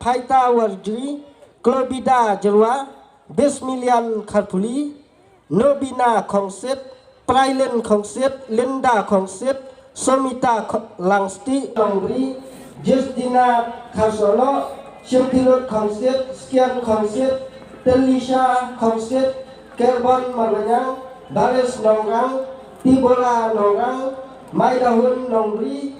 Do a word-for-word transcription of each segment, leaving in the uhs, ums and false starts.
Phaita Warjri, Klobida Jyrwa, Bismilian Kharpuli, Nobina Khongsit, Prailin Khongsit, Linda Khongsit, Somita Kho-, Langsti Nongri, Justina Kharsolo, Shimtirut Khongsit, Skian Khongsit, Telisha Khongsit, Kerbon Marwanyang, Baris Nongrang, Tibola Nongrang, Maidahun Nongri,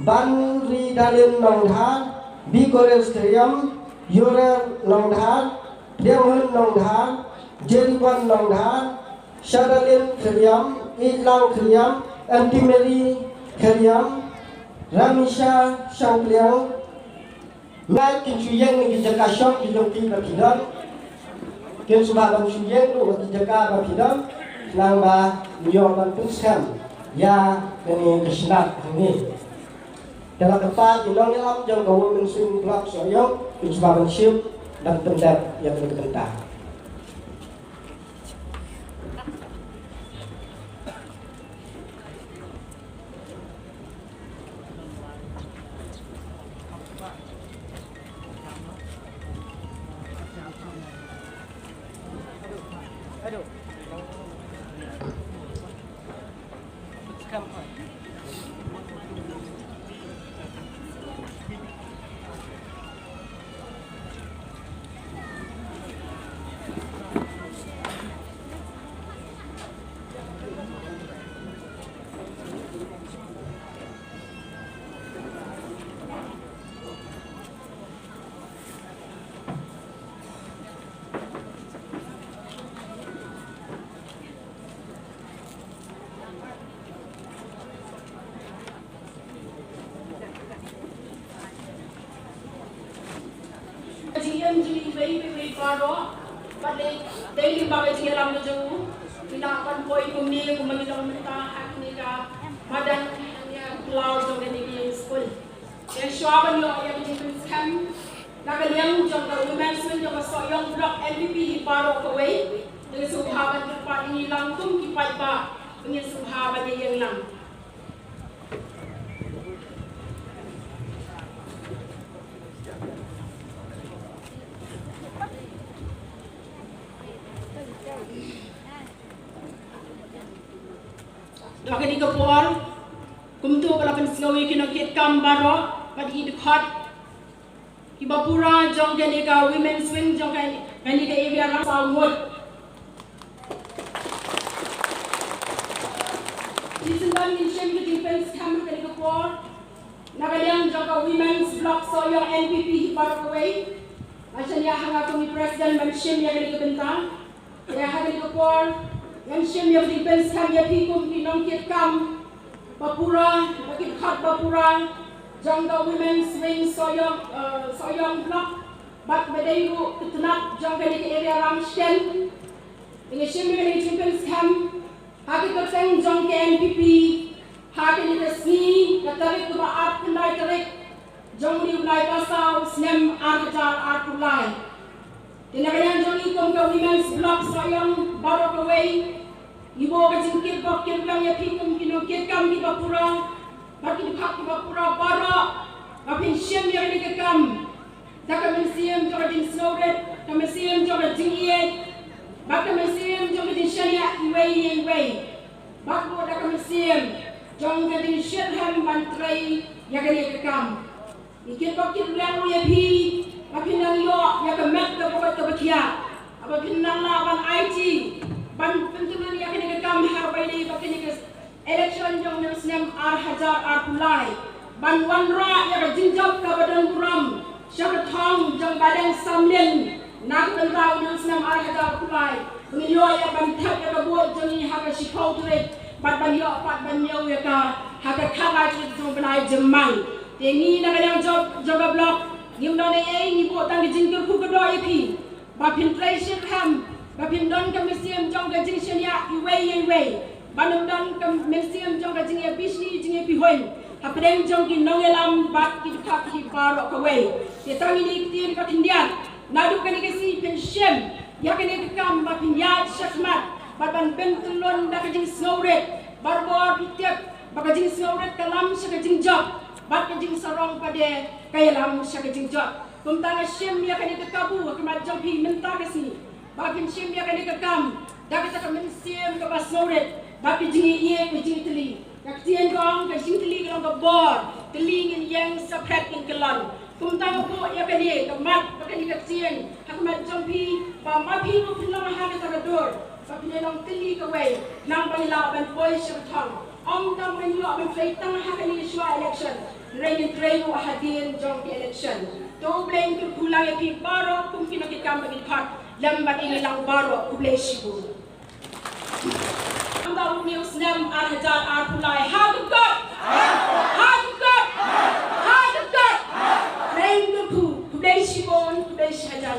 Banri Dalin Nongdhar, Bikores Kriam, Yure Nongdhar, Diamond Nongdhar, Jeribon Nongdhar, Shadalin Khriam, Itlang Khriam, Aunty Mary Khriam, Ramisha Shangpliang. Nga kin shu ïeng na ki jaka shong ki jong ki ba ki don. Kin shu ba ban shu ïeng ruh na ki jaka ba ki don. Nang ba ngi ïoh ban pynskhem ïa kane ka shnat hangne. Te la ka pat ki nongïalam jong ka Women Swing Club Sohiong, kin shu ba ban shim ban pyndep ïa kane ka bynta. Ka jingim jong ngi iwei pa iwei baroh, bad dei, dei lyngba ka jingïalam ka jong u, ngi lah ban poi kumne kumba ngi long mynta ha kane ka madan, ha kane ka khlaw jong kane ka ïing skul. Te shuwa ban ïoh ïa ka jingpynskhem na ka liang jong ka Women's Wing jong ka Sohiong Block N P P hi baroh kawei, te sngewbha ban kyrpad ïa ngi lang kum ki paidbah, ngin sngewbha ban ïeng lang. Ha kane ka por, kumta ba la pynsngew ïa ki nongkitkam baroh, bad ki dkhot kiba pura jong kane ka Women's Wing jong kane, kane ka area Rangsaw Ngut. Shisien ngin shim ka jingpynskhem ha kane ka por na ka liang jong ka Women's Block Sohiong N P P hi baroh kawei. Nga shaniah ha nga kum i president ban shim ïa kane ka bynta. Te ha kane ka por ngan shim ïa ka jingpynskhem ïa phi kum ki nongkitkam ba pura, ba ki dkhot ba pura jong ka Women's Wing Sohiong, eh, Sohiong Block, bad ba dei ruh ka tnat jong kane ka area Ramsken. Te ngan shim ïa kane ka jingpynskhem ha ka kyrteng jong ka N P P ha kane ka sngi, ka tarik kaba arphew khyndai tarik jong une u bnai ba saw, snem ar hajar arphew lai. Te na ka liang jong ngi kum ka Women's Block Sohiong baroh kawei, ngi buh ka jingkyrpad kyrpang ïa phi kum ki nongkitkam kiba pura, bad ki dkhot kiba pura baroh, ba phin shim ïa kane ka kam da ka mynsiem jong ka jingsngewrit, ka mynsiem jong ka jingïeit, bad ka mynsiem jong ka jingshaniah iwei ïa iwei, bad ruh da ka mynsiem jong ka jingshitrhem ban trei ïa kane ka kam. Ngi kyrpad kyrpang ruh ïa phi ba phin nang ïoh ïa ka met kaba koit kaba khiah, ba phin nang lah ban aiti, ban pyntylun ïa kane ka kam ha kaba ïadei bad kane ka election jong une u snem ar hajar arphew lai, ban wanrah ïa ka jingjop kaba don burom sha ka thong jong Bah Deng Samlin na ka bynta une u snem ar hajar arphew lai, ba ngin ïoh ïa ban thep ïa ka vote jong ngi ha ka shiphew tarik, bad ban ïoh pat ban ñiew ïa ka ha ka khatlai tarik jong u bnai Jymmang. Te ngi na ka liang jong, jong ka block, ngim don ei ei, ngi buh tang ka jingkyrkhu kyrdoh ïa phi ba phin trei shitrhem, ba phin don ka mynsiem jong ka jingshaniah iwei ïa iwei, ban ym don ka mynsiem jong ka jingbishni jingbihuiñ hapdeng jong ki nongïalam bad ki dkhot hi baroh kawei. Te tang ine i ktien ba khyndiat, naduh kane ka sngi phin shim ïa kane ka kam ba phin ïaid shakhmat, bad ban pyntyllun da ka jingsngewrit, barabor phi tip ba ka jingsngewrit ka lam sha ka jingjop, bad ka jingsarong pat de Ka ïalam sha ka jingjop. Kumta nga shim ïa kane ka kabu ha khmat jong phi mynta ka sngi, ba phin shim ïa kane ka kam da kata ka mynsiem kaba sngewrit, ba phi jingïeit, phi jingtylli. Ka ktien ka ong, ka jingtylli ka long ka bor. Tylli ngin ïeng, sa phred ngin kyllon. Kumta nga buh ïa kane ka mat bad kane ka ktien ha khmat jong phi, ba ma phi ruh phin long ha kata ka dur, ba phin ïa long tylli kawei, khnang ba ngin lah ban poi sha ka thong. Ym tang ban ïoh ban trei tang ha kane ka shuwa election, hynrei ngin trei ruh hadien jong ka election. To U Blei un kyrkhu lang ïa phi baroh kum ki nongkitkam ba ki khot, lem bad ngi lang baroh. Khublei shibun. Ynda u new snem ar hajar arphew lai, ha ka kot, ha ka kot, ha ka kot. Khublei shibun, khublei shihajar.